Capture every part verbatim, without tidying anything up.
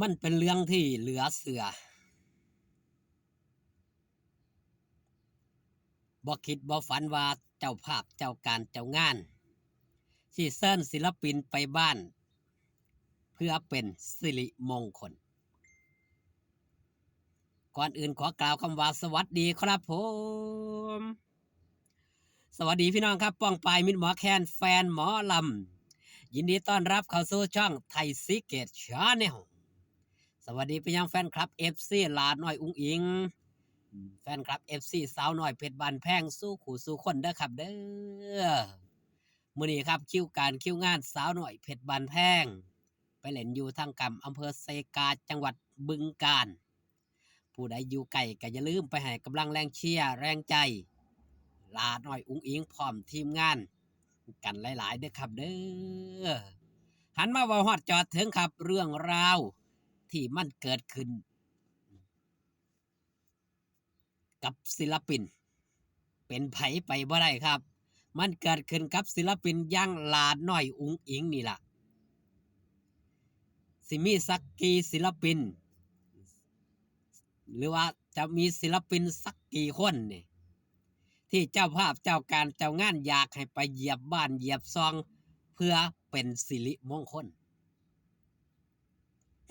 มันเป็นเรื่องที่เหลือเชื่อ บ่คิดบ่ฝันว่าเจ้าภาพเจ้าการเจ้างาน สิเชิญศิลปินไปบ้าน เพื่อเป็นสิริมงคล ก่อนอื่นขอกล่าวคำว่าสวัสดีครับผม สวัสดีพี่น้องครับ ป้องปายมิตรหมอแคน แฟนหมอลำ ยินดีต้อนรับเข้าสู่ช่องไทยซีเกตชาแนล สวัสดีไปยังแฟนคลับ เอฟซี หลาน้อยอุ๋งอิ๋ง แฟนคลับ เอฟซี สาวน้อยเพชรบ้านแพง สู่คู่สู่คนเด้อครับเด้อ มื้อนี้ครับ คิวการคิวงานสาวน้อยเพชรบ้านแพง ไปเล่นอยู่ทางกำอำเภอเซกา จังหวัดบึงกาฬ ผู้ใดอยู่ไกลก็อย่าลืมไปให้กำลังแรงเชียร์แรงใจ หลาน้อยอุ๋งอิ๋งพร้อมทีมงานกันหลายๆเด้อครับเด้อ หันมาเว้าฮอดจอดถึงครับ เรื่องราวที่มันเกิดขึ้น กับศิลปิน เป็นไผไปบ่ได้ครับ มันเกิดขึ้นกับศิลปินอย่างหลาน้อยอุ๋งอิ๋งนี่ล่ะ สิมีสักกี่ศิลปิน หรือว่าจะมีศิลปินสักกี่คนนี่ ที่เจ้าภาพเจ้าการเจ้างานอยากให้ไปเหยียบบ้านเหยียบซอง เพื่อเป็นสิริมงคล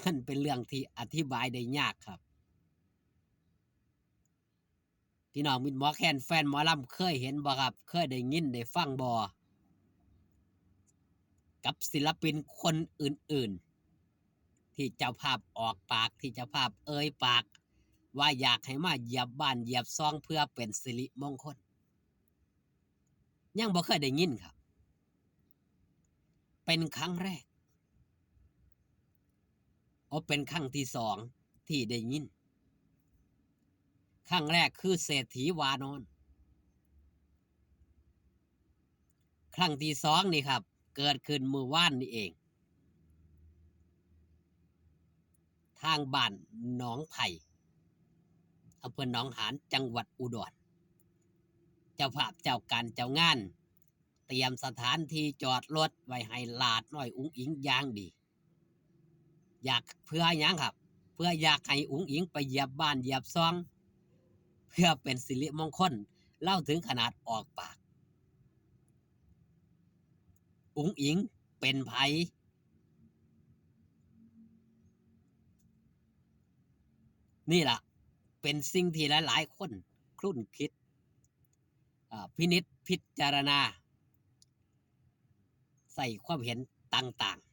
มันเป็นเรื่องที่อธิบายได้ยากครับ พี่น้องมิตรหมอแคน แฟนหมอลำ เคยเห็นบ่ครับ เคยได้ยินได้ฟังบ่ กับศิลปินคนอื่นๆ ที่เจ้าภาพออกปาก ที่เจ้าภาพเอ่ยปาก ว่าอยากให้มาเหยียบบ้านเหยียบซองเพื่อเป็นสิริมงคล ยังบ่เคยได้ยินครับ เป็นครั้งแรก โอ้ เป็นครั้งที่สองที่ได้ยิน ครั้งแรกคือเศรษฐีวานอน ครั้งที่สองนี่ครับ เกิดขึ้นเมื่อวานนี่เอง ทางบ้านหนองไผ่ อำเภอหนองหาน จังหวัดอุดร เจ้าภาพเจ้าการเจ้างาน เตรียมสถานที่จอดรถไว้ให้หลาน้อยอุ๋งอิ๋งอย่างดี อยากเพื่อหยังครับ เพื่ออยากให้อุ๋งอิ๋งไปเหยียบบ้านเหยียบซอง เพื่อเป็นสิริมงคล เล่าถึงขนาดออกปาก อุ๋งอิ๋งเป็นไผ นี่ล่ะ เป็นสิ่งที่หลายๆคนครุ่นคิด อ่า พินิจพิจารณา ใส่ความเห็นต่างๆ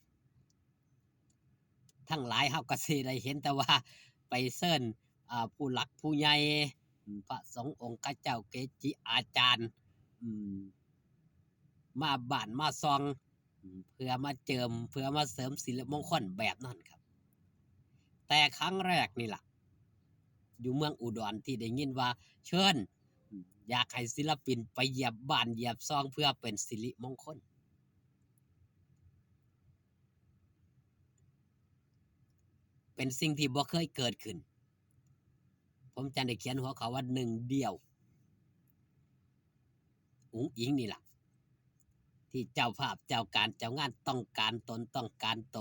ทั้งหลายเฮาก็สิได้เห็นแต่ว่าไปเชิญ อ่า ผู้หลักผู้ใหญ่ อืม พระสงฆ์องค์เจ้าเกจิอาจารย์ อืม มาบ้านมาซอง อืม เพื่อมาเจิม เพื่อมาเสริมสิริมงคลแบบนั้นครับ แต่ครั้งแรกนี่ล่ะ อยู่เมืองอุดรที่ได้ยินว่าเชิญ อืม อยากให้ศิลปินไปเหยียบบ้านเหยียบซองเพื่อเป็นสิริมงคล เป็นสิ่งที่บ่เคยเกิดขึ้น ผมจั่งได้เขียนหัวข้อว่าหนึ่งเดียว อุ๋งอิ๋งนี่ล่ะ ที่เจ้าภาพเจ้าการเจ้างานต้องการตนต้องการโต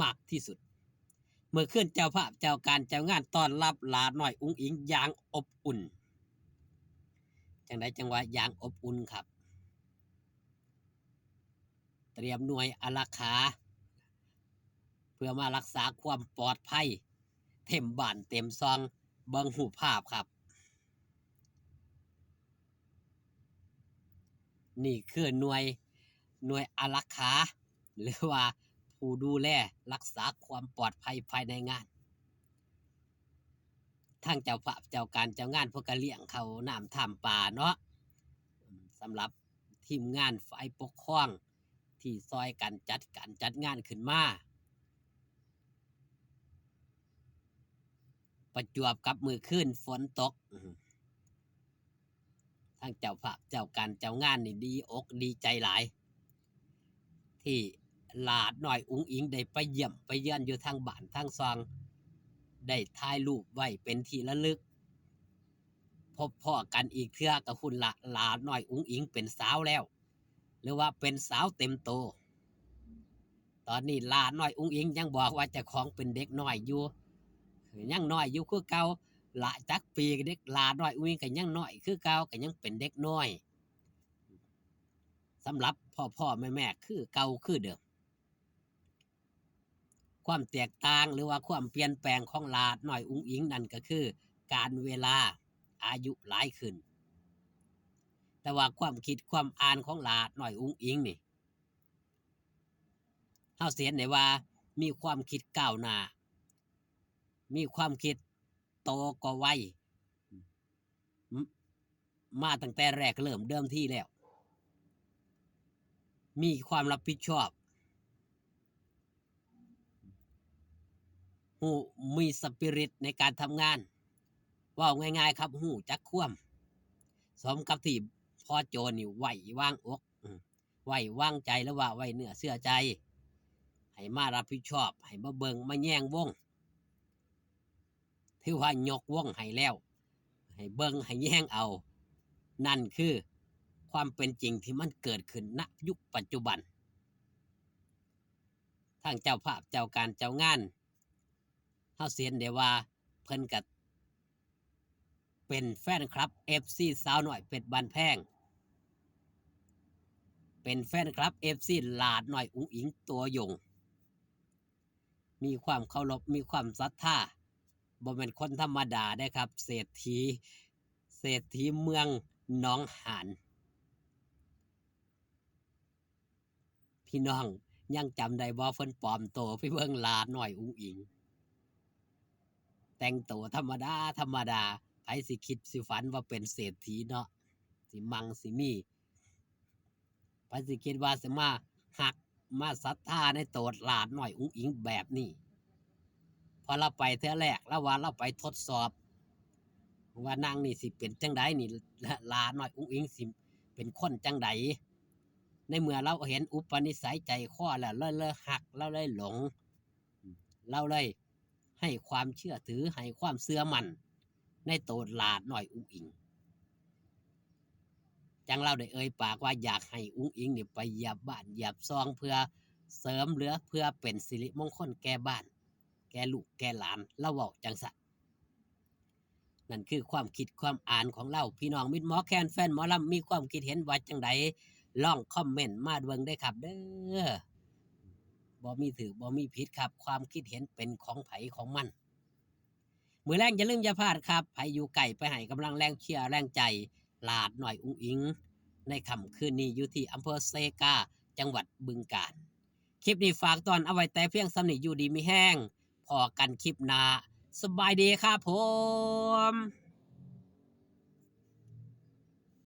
มากที่สุด เมื่อคืนเจ้าภาพเจ้าการเจ้างานต้อนรับหลาน้อยอุ๋งอิ๋งอย่างอบอุ่น จั่งใดจั่งว่าอย่างอบอุ่นครับ เตรียมหน่วยอารักขา เพื่อมารักษาความปลอดภัย เต็มบ้านเต็มซอง เบิ่งรูปภาพครับ นี่คือหน่วย หน่วยอารักขา หรือว่าผู้ดูแลรักษาความปลอดภัยภายในงาน ทางเจ้าภาพเจ้าการเจ้างานเพิ่นก็เลี้ยงข้าวน้ำท่ามปลาเนาะ สำหรับทีมงานฝ่ายปกครองที่ซอยกันจัดการจัดงานขึ้นมา ประจวบกับมื้อคืนฝนตก อืม ทางเจ้าภาพเจ้าการเจ้างานนี่ดีอกดีใจหลาย ที่หลาน้อยอุ๋งอิ๋งได้ไปเยี่ยมไปเยือนอยู่ทางบ้านทางซอง ได้ถ่ายรูปไว้เป็นที่ระลึก พบพ้อกันอีกเทื่อก็ฮู้ละ หลาน้อยอุ๋งอิ๋งเป็นสาวแล้ว หรือว่าเป็นสาวเต็มโต ตอนนี้หลาน้อยอุ๋งอิ๋งยังบอกว่าเจ้าของเป็นเด็กน้อยอยู่ ยังน้อยอยู่คือเก่า ละจักปีเด็กหลาน้อยอุ๋งอิ๋งก็ยังน้อยคือเก่า ก็ยังเป็นเด็กน้อย สำหรับพ่อพ่อแม่แม่คือเก่าคือเดิม ความแตกต่างหรือว่าความเปลี่ยนแปลงของหลาน้อยอุ๋งอิ๋งนั่นก็คือ การเวลาอายุหลายขึ้น แต่ว่าความคิดความอ่านของหลาน้อยอุ๋งอิ๋งนี่ เฮาสิเห็นได้ว่ามีความคิดก้าวหน้า มีความคิดโตก็ไว ม- มาตั้งแต่แรกเริ่มเดิมทีแล้ว มีความรับผิดชอบ ฮู้ มีสปิริตในการทำงาน เว้าง่ายๆครับ ฮู้จักความ สมกับที่พ่อโจนี่ไว้วางอก อืม ไว้วางใจหรือว่าไว้เนื้อเชื่อใจ ให้มารับผิดชอบ ให้มาเบิ่งมาแยงวง ถือว่ายกวงให้แล้ว ให้เบิ่งให้แยงเอา นั่นคือความเป็นจริงที่มันเกิดขึ้นณยุคปัจจุบัน ทางเจ้าภาพเจ้าการเจ้างาน เฮาสิเห็นได้ว่าเพิ่นก็เป็นแฟนคลับ เอฟซี สาวน้อยเพชรบ้านแพง เป็นแฟนคลับ เอฟซี หลาน้อยอุ๋งอิ๋งตัวยง มีความเคารพ มีความศรัทธา บ่แม่นคนธรรมดาเด้ครับ เศรษฐี เศรษฐีเมืองหนองหาน พี่น้องยังจำได้บ่ เพิ่นปลอมโตไปเบิ่งหลาน้อยอุ๋งอิ๋ง แต่งโตธรรมดาธรรมดา ไผสิคิดสิฝันว่าเป็นเศรษฐีเนาะ สิมั่งสิมี ไผสิคิดว่าสิมาฮักมาศรัทธาในโตหลาน้อยอุ๋งอิ๋งแบบนี้ พอลาวไปเทื่อแรก ลาวว่าลาวไปทดสอบ ว่านางนี่สิเป็นจั่งใดนี่ หลาน้อยอุ๋งอิ๋งสิเป็นคนจั่งใด ในเมื่อลาวเห็นอุปนิสัยใจคอแล้ว ลาวเลยฮัก ลาวเลยหลง ลาวเลยให้ความเชื่อถือ ให้ความเชื่อมั่นในโตหลาน้อยอุ๋งอิ๋ง จั่งลาวได้เอ่ยปากว่าอยากให้อุ๋งอิ๋งนี่ไปเหยียบบ้านเหยียบซอง เพื่อเสริมเหลือ เพื่อเป็นสิริมงคลแก่บ้าน แก่ลูกแก่หลาน ลาวเว้าจั่งซั้น นั่นคือความคิดความอ่านของลาว พี่น้องมิตรหมอแคนแฟนหมอลำมีความคิดเห็นว่าจั่งใด ลองคอมเมนต์มาเบิ่งเด้อครับเด้อ บ่มีถูกบ่มีผิดครับ ความคิดเห็นเป็นของไผของมัน มื้อแลงอย่าลืมอย่าพลาดครับ ไผอยู่ไกลไปให้กำลังแรงเชียร์แรงใจหลาน้อยอุ๋งอิ๋ง ในค่ำคืนนี้อยู่ที่อำเภอเซกา จังหวัดบึงกาฬ คลิปนี้ฝากตอนเอาไว้แต่เพียงส่ำนี้ อยู่ดีมีแฮง พ้อกันคลิปหน้า สบายดีครับผม